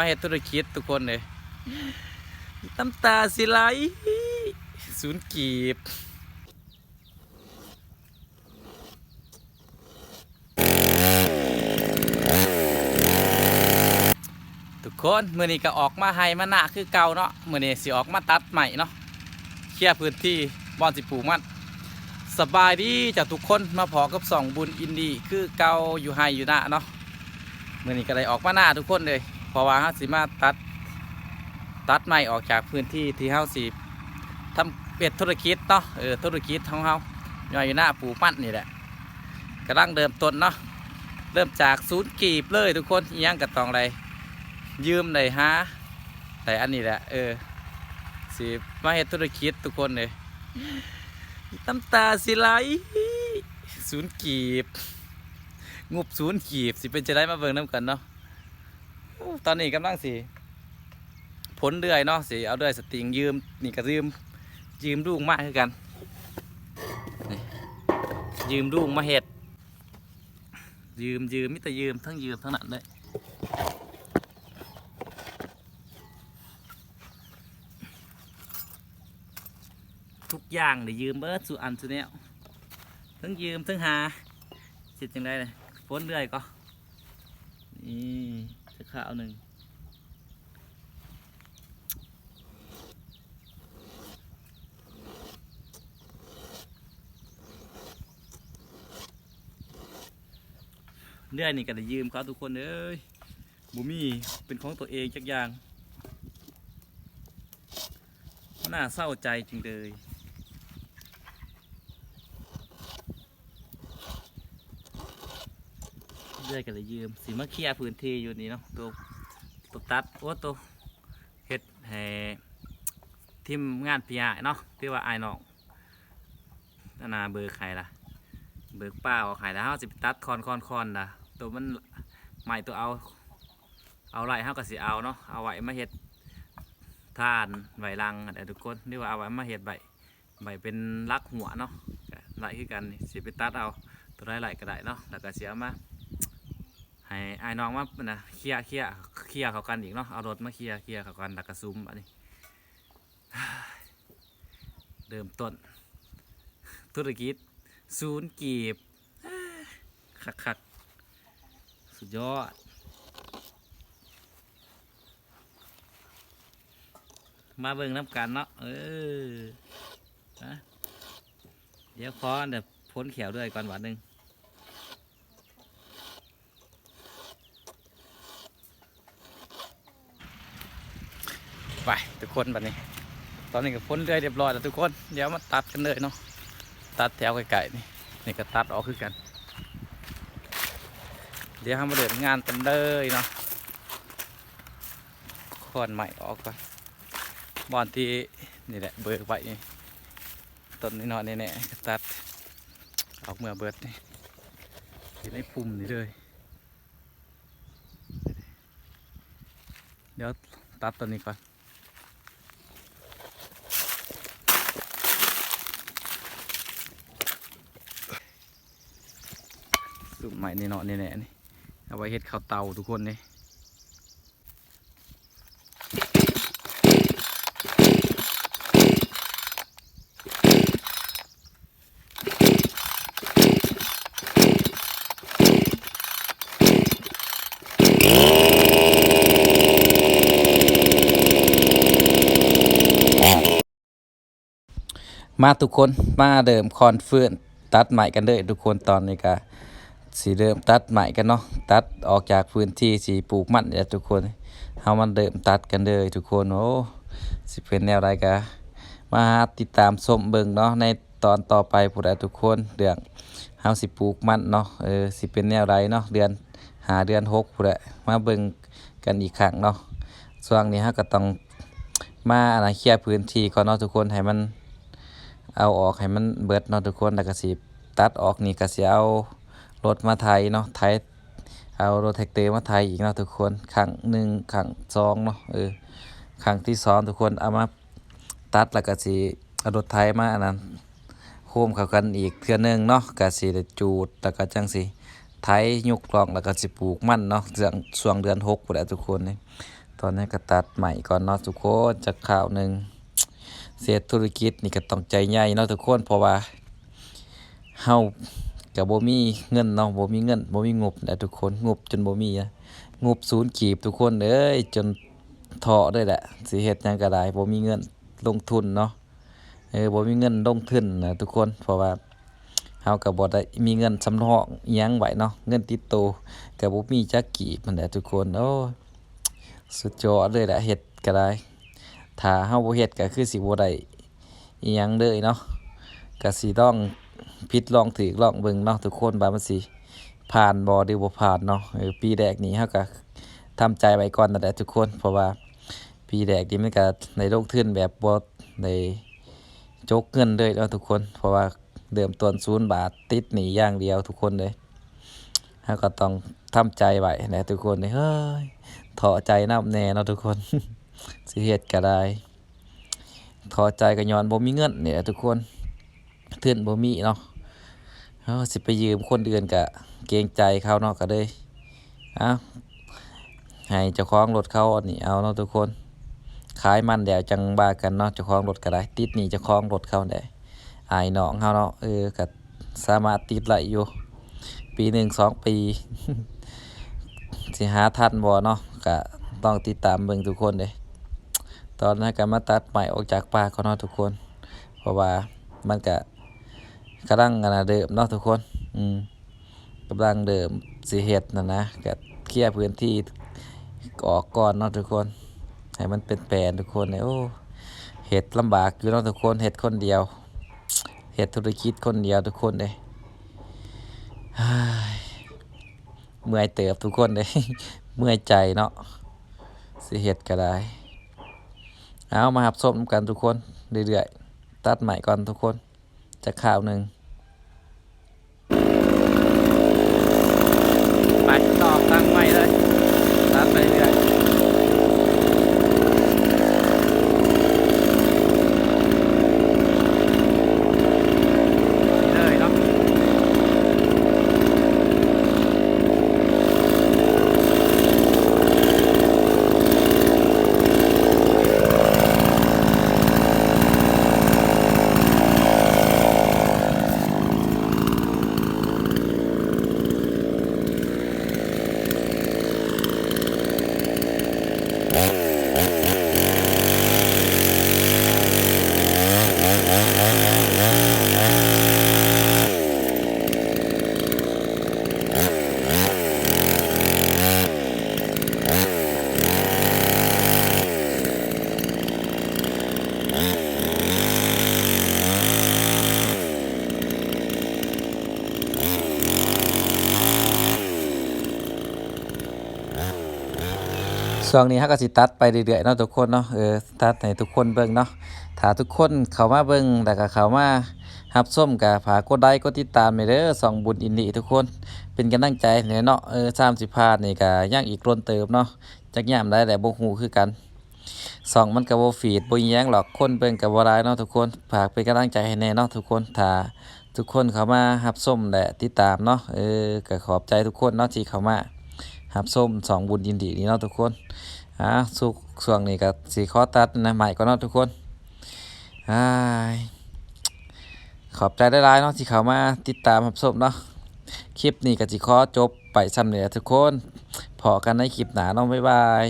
ມາເຮັດທຸລະກິດທຸກຄົນເອີຍ ນ້ຳຕາຊິໄຫຼ ສູນກີບ. ທຸກຄົນ ມື້ນີ້ກໍອອກມາໄຮ່ມານາຄືເກົ່າເນາະ. ມື້ນີ້ຊິອອກມາຕັດໄມ້ເນາະ ເຄຍພື້ນທີ່ບ່ອນຊິປູກມັນ. ສະບາຍດີເຈົ້າທຸກຄົນ ມາພໍ້ກັບຊ່ອງບຸນອິນດີຄືເກົ່າ ຢູ່ໄຮ່ຢູ່ນາເນາະ. ມື້ນີ້ກໍໄດ້ອອກມານາທຸກຄົນເລີຍ ເພາະວ່າເຮົາຊິມາຕັດ ຕັດໄມ້ອອກຈາກພື້ນທີ່ທີ່ເຮົາຊິທຳເຮັດທຸລະກິດເນາະ. ເອີ ທຸລະກິດຂອງເຮົາ ຍ້ອນຢູ່ນາປູກມັນນີ້ແຫຼະ ກຳລັງເລີ່ມຕົ້ນເນາະ ເລີ່ມຈາກສູນກີບເລີຍທຸກຄົນ. ອີ່ຫຍັງກໍຕ້ອງໄດ້ຢືມໄດ້ຫາ ໄດ້ອັນນີ້ແຫຼະ ເອີ ຊິມາເຮັດທຸລະກິດທຸກຄົນເອີຍ ນ້ຳຕາຊິໄຫຼ ສູນກີບ ງົບສູນກີບ ຊິເປັນຈັ່ງໃດ ມາເບິ່ງນຳກັນເນາະ. ໂອ້ ຕອນນີ້ກຳລັງຊິພົນເລື່ອຍເນາະ ຊິເອົາເລື່ອຍສະຕິງຢືມ ນີ້ກໍຢືມ ຢືມລຸງມາຄືກັນ ນີ້ ຢືມລຸງມາເຮັດ ຢືມ ຢືມ ມີແຕ່ຢືມ ທັງຢືມທັງນັ້ນເລີຍ ທຸກຢ່າງໄດ້ຢືມເບິດ ສູ່ອັນສູ່ແນວ ທັງຢືມທັງຫາ ເຮັດຈັ່ງໃດລະ ພົນເລື່ອຍກໍ ນີ້ ຈັກຄາວໜຶ່ງ ເລື່ອຍນີ້ກໍໄດ້ຢືມເຂົາທຸກຄົນເອີຍ ບໍ່ມີເປັນຂອງຕົວເອງຈັກຢ່າງ ມັນໜ້າເສົ້າໃຈຈັ່ງເລີຍ. ເລື່ອຍກໍໄດ້ຢືມ ຊິມາເຄຍພື້ນທີ່ຢູ່ນີ້ເນາະ ໂຕ ໂຕຕັດ ໂອ້ ໂຕເຮັດໃຫ້ທີມງານພີ່ອ້າຍເນາະ ຫຼືວ່າອ້າຍນ້ອງ ອັນນ່າ ເບີກໃຫ້ລະ ເບີກປ່າອອກໃຫ້ລະ ເຮົາຊິໄປຕັດຄອນໆໆລະ ໂຕມັນ ໄມ້ໂຕເອົາ ເອົາໄດ້ເຮົາກໍຊິເອົາເນາະ ເອົາໄວ້ມາເຮັດທານໄວ້ຫຼັງຫັ້ນແຫຼະທຸກຄົນ ຫຼືວ່າເອົາໄວ້ມາເຮັດໄວ້ ໄວ້ເປັນຫຼັກຮົ້ວເນາະ ກໍໄດ້ຄືກັນ ຊິໄປຕັດເອົາ ໂຕໃດໄດ້ກໍໄດ້ເນາະ ແລ້ວກໍຊິເອົາມາໃຫ້ອ້າຍນ້ອງມາ ອັນນ່າ ເຄຍ ເຄຍ ເຄຍເຂົ້າກັນອີກເນາະ ເອົາລົດມາເຄຍ ເຄຍເຂົ້າກັນ ແລ້ວກໍສຸມ ບາດນີ້ ເລີ່ມຕົ້ນທຸລະກິດສູນກີບ ຄັກໆ ສຸດຍອດ ມາເບິ່ງນຳກັນເນາະ ເອີ ນະ ດຽວຂໍອັນ ພົນແຂ້ວເລື່ອຍກ່ອນບາດໜຶ່ງ. ໄປທຸກຄົນ ບາດນີ້ ຕອນນີ້ກໍພົນເລື່ອຍຮຽບຮ້ອຍແລ້ວທຸກຄົນ ດຽວມາຕັດກັນເລີຍເນາະ ຕັດແຖວໃກ້ໆນີ້ ນີ້ກໍຕັດອອກຄືກັນ ດຽວເຮົາມາເລີ່ມງານກັນເລີຍເນາະ ຄອນໄມ້ອອກກ່ອນ ບ່ອນທີ່ນີ້ແຫຼະເບີກໄວ້ນີ້ ຕົ້ນນ້ອຍໆແນ່ໆ ກໍຕັດອອກເມືອເບິດນີ້ ຢູ່ໃນພຸ່ມນີ້ເລີຍ. ດຽວຕັດຕົວນີ້ກ່ອນ ຊຸມໄມ້ນີ້ເນາະ ນີ້ແຫຼະນີ້ ເອົາໄວ້ເຮັດເຂົ້າເຕົາທຸກຄົນເດ້. ມາທຸກຄົນ ມາເລີ່ມຄອນຟືນຕັດໄມ້ກັນເດີ້ທຸກຄົນ. ຕອນນີ້ກະຊິເລີ່ມຕັດໄມ້ກັນເນາະ ຕັດອອກຈາກພື້ນທີ່ຊິປູກມັນແຫຼະທຸກຄົນ. ເຮົາມາເລີ່ມຕັດກັນເດີ້ທຸກຄົນ. ໂອ້ ຊິເປັນແນວໃດກະມາຕິດຕາມຊົມເບິ່ງເນາະ ໃນຕອນຕໍ່ໄປພຸ້ນແຫຼະທຸກຄົນ ເລື່ອງເຮົາຊິປູກມັນເນາະ. ເອີ ຊິເປັນແນວໃດເນາະ ເດືອນຫ້າເດືອນຫົກພຸ້ນແຫຼະ ມາເບິ່ງກັນອີກຄັ້ງເນາະ. ຊ່ວງນີ້ເຮົາກໍຕ້ອງມາ ອັນນ່າ ເຄຍພື້ນທີ່ກ່ອນເນາະທຸກຄົນ ໃຫ້ມັນ ເອົາອອກໃຫ້ມັນເບິດເນາະທຸກຄົນ. ແລ້ວກໍຊິຕັດອອກນີ້ ກໍຊິເອົາລົດມາໄຖເນາະ ໄຖ ເອົາລົດແທກເຕີມາໄຖອີກເນາະທຸກຄົນ ຄັ້ງໜຶ່ງ ຄັ້ງສອງເນາະ. ເອີ ຄັ້ງທີສອງທຸກຄົນ ເອົາມາຕັດ ແລ້ວກໍຊິເອົາລົດໄຖມາ ອັນນັ້ນ ໂຮມເຂົ້າກັນອີກເທື່ອໜຶ່ງເນາະ ກະຊິໄດ້ຈູດ ແລ້ວກະຈັ່ງຊິໄຖຍົກລ່ອງ ແລ້ວກະຊິປູກມັນເນາະ ຊ່ວງ ຊ່ວງເດືອນຫົກພຸ້ນແຫຼະທຸກຄົນ. ນີ້ ຕອນນີ້ກໍຕັດໄມ້ກ່ອນເນາະທຸກຄົນ ຈັກຄາວໜຶ່ງ. ເຮັດທຸລະກິດນີ້ກໍຕ້ອງໃຈໃຫຍ່ເນາະທຸກຄົນ ເພາະວ່າເຮົາກໍບໍ່ມີເງິນເນາະ ບໍ່ມີເງິນ ບໍ່ມີງົບແຫຼະທຸກຄົນ ງົບຈົນບໍ່ມີ ງົບສູນກີບທຸກຄົນເອີຍ ຈົນທໍ້ເລີຍແຫຼະ ຊິເຮັດຫຍັງກໍໄດ້ ບໍ່ມີເງິນລົງທຶນເນາະ. ເອີ ບໍ່ມີເງິນລົງທຶນນະທຸກຄົນ ເພາະວ່າເຮົາກໍບໍ່ໄດ້ມີເງິນສຳຮອງອີ່ຫຍັງໄວ້ເນາະ ເງິນຕິດໂຕກໍບໍ່ມີຈັກກີບຫັ້ນແຫຼະທຸກຄົນ. ໂອ້ຍ ສຸດຍອດເລີຍແຫຼະ ເຮັດກໍໄດ້ ຖ້າເຮົາບໍ່ເຮັດກໍຄືຊິບໍ່ໄດ້ອີ່ຫຍັງເລີຍເນາະ. ກໍຊິລອງຜິດລອງຖືກລອງເບິ່ງເນາະທຸກຄົນ ວ່າມັນຊິຜ່ານບໍ່ ຫຼື ບໍ່ຜ່ານເນາະ. ເອີ ປີແລກນີ້ເຮົາກໍທຳໃຈໄວ້ກ່ອນນັ້ນແຫຼະທຸກຄົນ ເພາະວ່າ ປີແລກນີ້ມັນກະໄດ້ລົງທຶນແບບບໍ່ໄດ້ຈົກເງິນເລີຍເນາະທຸກຄົນ ເພາະວ່າເລີ່ມຕົ້ນສູນບາດ ຕິດໜີ້ຢ່າງດຽວທຸກຄົນເອີຍ. ເຮົາກໍຕ້ອງທຳໃຈໄວ້ແຫຼະທຸກຄົນເອີຍ ເຮີ້ຍ ທໍ້ໃຈນຳແດ່ເນາະທຸກຄົນ ຊິເຮັດກໍໄດ້ ທໍ້ໃຈກໍຍ້ອນບໍ່ມີເງິນນີ້ແຫຼະທຸກຄົນ. ທຶນບໍ່ມີເນາະ ເຮົາຊິໄປຢືມຄົນອື່ນກະເກງໃຈເຂົາເນາະ ກະເລີຍ ເອົາ ໃຫ້ເຈົ້າຂອງລົດເຂົາອັນນີ້ເອົາເນາະທຸກຄົນ. ຂາຍມັນແລ້ວຈັ່ງວ່າກັນເນາະ ເຈົ້າຂອງລົດກະໄດ້ ຕິດໜີ້ເຈົ້າຂອງລົດເຂົາແດ່ ອ້າຍນ້ອງເຮົາເນາະ. ເອີ ກະສາມາດຕິດໄດ້ຢູ່ ປີໜຶ່ງສອງປີ ຊິຫາທັນບໍ່ເນາະ ກະຕ້ອງຕິດຕາມເບິ່ງທຸກຄົນເດ້. ຕອນນັ້ນກະມາຕັດໄມ້ອອກຈາກປ່າກ່ອນເນາະທຸກຄົນ ເພາະວ່າມັນກະ ກຳລັງອັນນະເລີ່ມເນາະທຸກຄົນ ອືມ ກຳລັງເລີ່ມຊິເຮັດຫັ້ນນະ ກະເຄຍພື້ນທີ່ອອກກ່ອນເນາະທຸກຄົນ ໃຫ້ມັນເປັນແປນທຸກຄົນ. ໂອ້ ເຮັດລຳບາກຢູ່ເນາະທຸກຄົນ ເຮັດຄົນດຽວ ເຮັດທຸລະກິດຄົນດຽວທຸກຄົນເດ້. ເມື່ອຍເຕີບທຸກຄົນເດ້ ເມື່ອຍໃຈເນາະ ຊິເຮັດກໍໄດ້. ເອົາ ມາຮັບຊົມນຳກັນທຸກຄົນເລື້ອຍໆ ຕັດໄມ້ກ່ອນທຸກຄົນ ຈັກຄາວໜຶ່ງ ໄປຕໍ່ຕັ້ງໃໝ່ເລີຍ ຕັດໄປເລື້ອຍ ນີ້ເລີຍເນາະ. ຊ່ວງນີ້ເຮົາກໍຊິຕັດໄປເລື້ອຍໆເນາະທຸກຄົນເນາະ ເອີ ຕັດໃຫ້ທຸກຄົນເບິ່ງເນາະ. ຖ້າທຸກຄົນເຂົ້າມາເບິ່ງ ແລ້ວກໍເຂົ້າມາຮັບຊົມ ກໍຝາກກົດໄລກົດຕິດຕາມແດ່ເດີ ຊ່ອງບຸນອິນດີທຸກຄົນ ເປັນກຳລັງໃຈໃຫ້ແດ່ເນາະ. ເອີ ສາມສິບພັນນີ້ກໍຍັງອີກດົນເຕີບເນາະ ຈັກຍາມໃດແຫຼະບໍ່ຮູ້ຄືກັນ. ຊ່ອງມັນກໍບໍ່ຟີດບໍ່ອີ່ຫຍັງດອກ ຄົນເບິ່ງກໍບໍ່ຫຼາຍເນາະທຸກຄົນ ຝາກເປັນກຳລັງໃຈໃຫ້ແດ່ເນາະທຸກຄົນ. ຖ້າທຸກຄົນເຂົ້າມາຮັບຊົມ ແລະ ຕິດຕາມເນາະ ເອີ ກໍຂອບໃຈທຸກຄົນເນາະທີ່ເຂົ້າມາຮັບຊົມຊ່ອງບຸນຍິນດີນີ້ເນາະທຸກຄົນ. ອາ ສຸກ ຊ່ວງນີ້ກໍຊິຂໍຕັດນະໄມ້ກ່ອນເນາະທຸກຄົນ. ອາຍ ຂອບໃຈຫຼາຍໆເນາະທີ່ເຂົ້າມາຕິດຕາມຮັບຊົມເນາະ. ຄລິບນີ້ກໍຊິຂໍຈົບໄປສ່ຳນີ້ແຫຼະທຸກຄົນ ພໍ້ກັນໃນຄລິບໜ້າເນາະ ບາຍບາຍ.